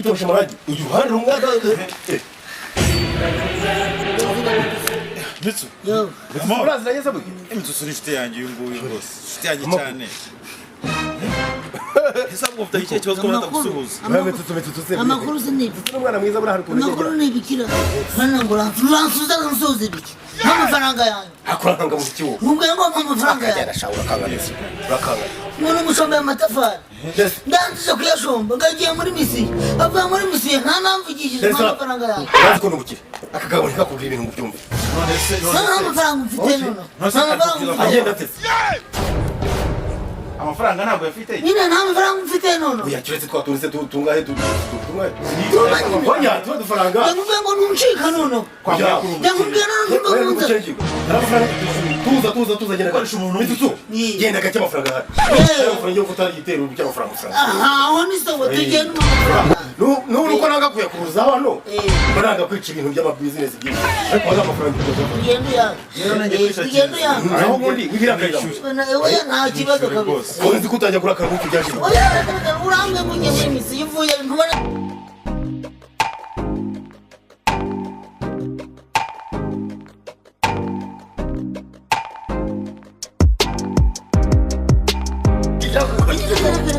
Kwitosha amarangi uyu ruhande rumwe. Mitsu. Yo. Uraziranye se burya? Imitsu ni inshuti yanjye uyu nguyu rwose. Inshuti yanjye cyane. Ese ahubwo ufite ikihe kibazo ko batagusuhuza? Mitsutsu, Mitsutsu se. Amakuru se ni Mitsutsu ni umwana mwiza, buriya hari ukuntu amakuru agenda. ni ibikira hano ngo uransubiza, nsubiza ibiki nk'amafaranga yanjye? Akuranga mu kiwo. Nkubwiye ngo mpa amafaranga Akagenda yanjye. shawe, urakangana, urakangana. Umuntu umushombe amatafari ndangije kuyashomba, ngagiye muri misiyo, avuye muri misiyo nta namvugishije. Mpa amafaranga yanjye. Urazi ko nubukire aka kagabo ntikakubwira ibintu ngo ubyumve. None se Nta mafaranga mfite nono, nta mafaranga mfite. Agenda ateze. Amafaranga ntabwo yafite. Nyine nta mafaranga mfite nono. Oya, kiretse twa tundi se tungahe tungahe? Tuma nyine. Oya, tuba dufaranga. Ndakubwiye ngo ntuncika nono. Ndakubwiye nono, ntumbwe. Tuza, tuza, tuza, genda. Gukoresha umuntu. Mitsutsu. Ni. Genda gake, amafaranga ahari. Eh. Amafaranga yo gutara igitero cy'amafaranga, amafaranga. Aha aho ni sawa, tugenda amafaranga. N'ubu uko nanga kuyakuruza hano. Eh. Mba nanga kwica ibintu by'amabizinesi byinshi, ariko hari amafaranga y'uko. Tugenda uyange. Rero nanjye kwishakira. Tugenda uyange. Naho ubundi wibirakaye. Oya, nta kibazo kabisa. Wowe nzi ko utangiye kurakara nk'uko byaje. Oya, reka, urambwe ngo ujye muri misiyo uvuye ntubona.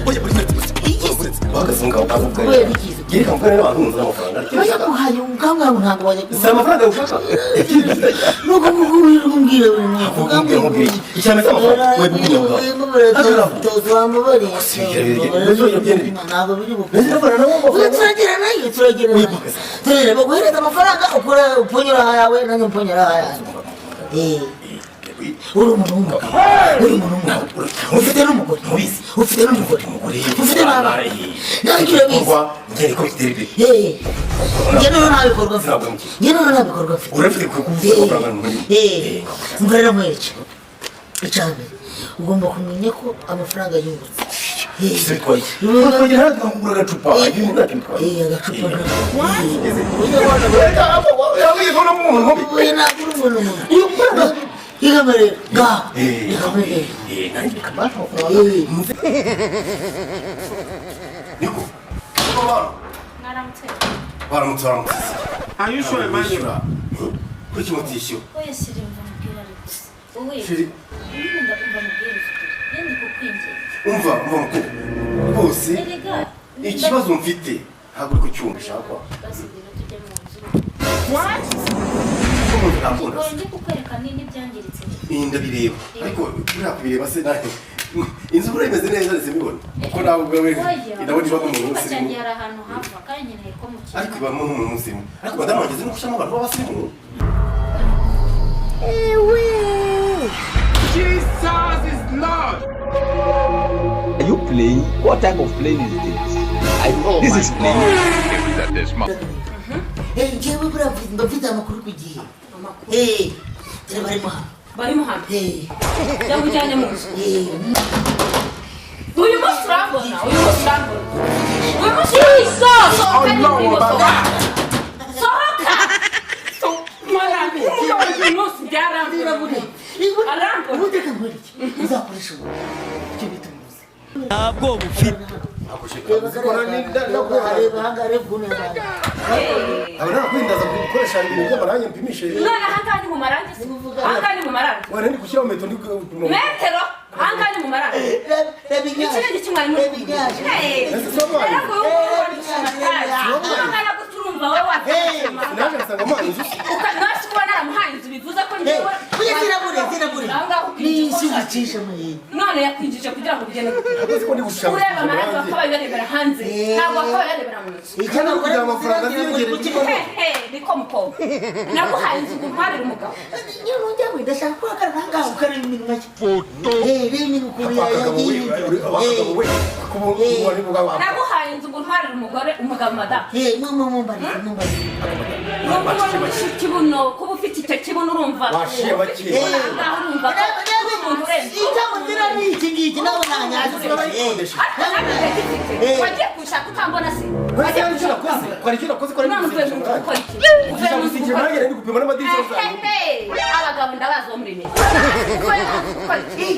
Oya, uretse uhagaze ngaho ukavuga. Kubera iki? Yereka mvugane n'abantu nzana amafaranga. Bayaguhaye ukambwira ngo ntabwo wajya. Si amafaranga ushaka? Nuko nguko wirirwa umbwira buri munsi ukambwira ngo Icyane se amafaranga we bukunyobwa. Ntabwo biri Mbese ndavana nabo amafaranga. Turagira nayo, turagira nayo, turagira baguhereza amafaranga, ukora upfonyora ayawe, nanjye mpfonyora ayanjye. Uri umuntu w'umugabo, uri umuntu w'umugabo, ufite n'umugore, ufite n'umugore, ufite n'abana, nanjye urabizi. Ngende ko bitera imbere. Njye noneho nta bikorwa mfite, njye noneho nta bikorwa mfite. Urafite kuko ufite amafaranga muri. Umva rero nkwereke, icya mbere ugomba kumenya ko amafaranga yungutse. Ese bitwaye iki? Twagera hano tukakugura agacupa, ibintu ntacyo bitwaye. Agacupa. Yabwiye ko n'umuntu mubi. Oya, ntabwo uri umuntu mubi. Igama rero ngaho, igama rero. Nanjye bikaba niko. Mwaramutse. Baramutse, baramutse. Are you sure, Emmanuel? Kuki mutishyura? Oya chéri, mva mubwira ariko. Wowe Chéri. nyine ndumva mubwira ukuri. Iyo ndi kukwinginga. Umva, umva mukuru. Rwose Erega ikibazo mfite ntabwo uri kucyumva ushaka. Basi ngwino tujye mu nzu. Ko umuntu ntakunda Ngo se. ndi kukwereka n'ibyangiritse. Iyi ndabireba. Ariko buriya kubireba se nawe. Inzu buriya imeze neza ndetse mbibona. Kuko nawe ubwawe Oya. ndabona ibamo umuntu Icyumba w'umusirimu. cyanjye hari ahantu hava kandi nkeneye ko mukina. Ariko ibamo n'umuntu w'umusirimu. Ariko madamu wageze no gushyiramo abantu b'abasirimu. Jesus is Lord. Are you playing? What type of playing is this? This is playing. Njyewe buriya mba mfite amakuru ku gihe. Amakuru. Dore barimo hano. Barimo hano. Yamujyanye mu nzu. Uyu munsi urambona, uyu munsi urambona, uyu munsi sohoka nyine, sohoka, sohoka mwana. Uyu munsi byarambona, arambona. Ubundi reka nkwereke, uzakoresha ubu icyo bita umuzi. Ntabwo bufite. Reba kariya, reba ahangaha, reba ukuntu yabaye. Aba ntakwendaza gukoresha ibintu by'amarangi mpimishe. None ahangaha ni mu marangi se? Ahangaha ni mu marangi? Wari ndi gushyiraho metero, ndi gupima. Metero, ahangaha ni mu marangi? Reba Iki inyanja. ni igiki mwari muri? Reba inyanja. Ese si wamuhaye? Ungana gutya, urumva wowe wafashe? Naje ngasanga amuhaye inzu se. Nasi kuba naramuhaye inzu bivuze ko njyewe Oya, zirabure, zirabure. Aho ngaho Ni ukwinjije isi uko ushaka. uzicisha amahirwe. None yakwinjije kugira ngo ugende gute? Ese ko ndi gushushanya Ureba amarangi amarangi? wakabaye uyarebera hanze, ntabwo wakabaye uyarebera mu nzu. Icyo bakora Kugira ngo amafaranga aziyongere. Hehe, niko mukobwa, naguhaye inzu ngo untwarire umugabo. Nyine ujya ndashaka ko uhagarara ahangaha ukareba iminwa ye. Reba iminwa ukuntu Akagabo we, yagiye. akagabo we, kubu wari bwa. Naguhaye inzu ngo untwarire umugore, umugabo, madamu. Mumbarize, mumbarize. Nubwo ubona ufite ikibuno, kuba ufite icyo kibuno, urumva Washiye bakiri. ahangaha urumva ko uri umuntu urenze. Icyo muzira ni iki ngiki, nawe ntanyaje. Ariko nanjye ndagifite. Wagiye kunshaka utambona se? Ese hari icyo nakoze? Ko hari icyo nakoze ko ari None uvuye mu nzu gukora iki? Uvuye mu nzu gusigira gukora amarangi, iki? ndi gupima n'amadirishya rusange. Ehehe, abagabo ndabazi bo muri mwe. Uvuye mu nzu gukora iki?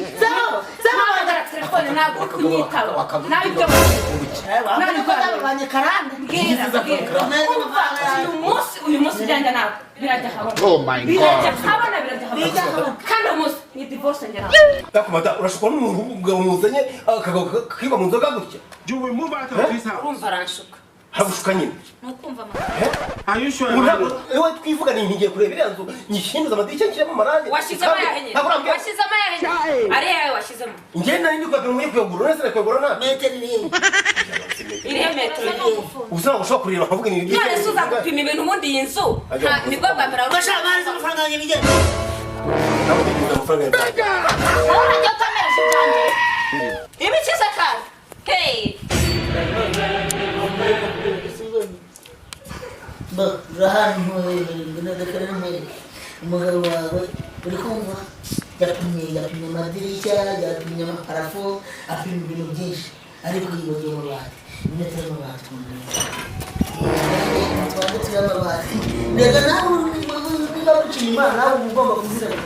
Mpamagara telefone ntabwo uri kunyitaba. Nawe ibyo None ko zababanye karande. Bwira, bwira. Umva, uyu munsi ibyanjye ntabwo birajya habona. Oh my God. Birajya habona, birajya Bijya habona. habona. Kandi uyu munsi ni divorce njye nawe. Ndakumata, urashukwa n'umuntu umugabo muzanye akagabo kiba mu nzoga gutya. You will move out of this house. Urumva aranshuka. Haragushuka nyine. Ni ukumva amakuru. Are you sure, Ubu ntabwo Emmanuel? ewe twivuga ni ngiye kureba iriya nzu nyishinduza amadirishya, nshyiramo amarangi. Washyizemo ayahe nyine? Ntabwo urambwira. Washyizemo ayahe nyine? Ari ayahe washyizemo? Njye nari ndi kuyapima, nkwiye kuyagura, uretse kuyagura nta Metero iri hehe? Irihe metero? Ubu ntabwo ushobora kureba nkavuga ni None se uza gupima ibintu ubundi iyi nzu nibwo bwa mbere wari Bashaka barize amafaranga yanjye bigende. Ntabwo ntegereza amafaranga yawe. Wowe urajya utamereje ibyanjye ibikize kandi, hey. Bo, urahari ntuherere nkwereke umugabo wawe, uri kumva, yapimye amadirishya, yapimye amaparafo, apima ibintu byinshi, ariko yibagiwe amabati, imetero y'amabati. Twanditse y'amabati. Reka nawe niba wiciye Imana, nawe uba ugomba kuzirana.